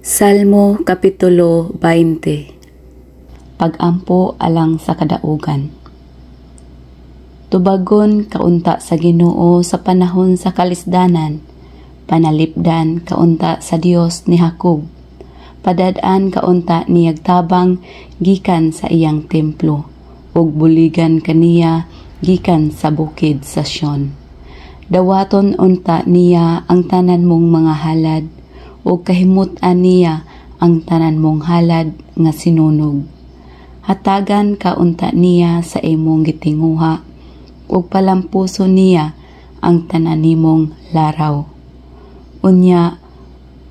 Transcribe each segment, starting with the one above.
Salmo Kapitulo 20. Pag-ampo alang sa kadaugan. Tubagon kaunta sa Ginoo sa panahon sa kalisdanan, panalipdan kaunta sa Dios ni Jacob. Padad-an kaunta niyag tabang gikan sa iyang templo, ug buligan kaniya gikan sa bukid sa Sion. Dawaton unta niya ang tanan mong mga halad, ug kahimut-an niya ang tanan mong halad nga sinunog. Hatagan ka unta niya sa imong gitinguha, ug palampuson niya ang tanan nimong laraw. Unya,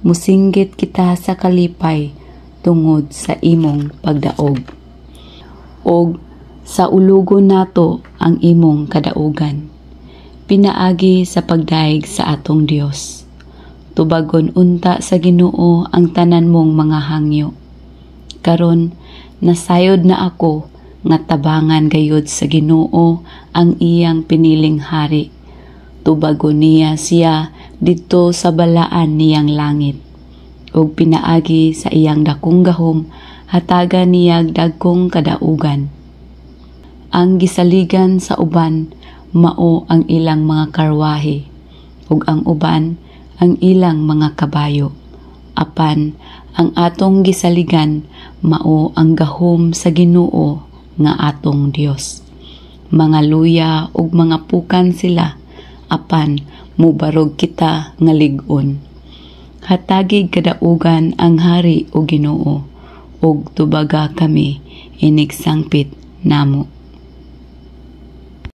musinggit kita sa kalipay tungod sa imong pagdaog. Og saulugon nato ang imong kadaugan pinaagi sa pagdayeg sa atong Dios. Tubagon unta sa Ginoo ang tanan mong mga hangyo. Karon nasayod na ako nga tabangan gayud sa Ginoo ang iyang piniling hari. Tubagon niya siya didto sa balaan niyang langit. Ug pinaagi sa iyang dakong gahom, hatagan niya dagkong kadaugan. Ang gisaligan sa uban mao ang ilang mga karwahe, ug ang uban ang ilang mga kabayo. Apan ang atong gisaligan mao ang gahom sa Ginoo nga atong Dios. Mga luya ug mga pukan sila, apan mubarog kita nga lig-on. Hatagig kadaugan ang hari o Ginoo, ug tubaga kami inigsangpit namo.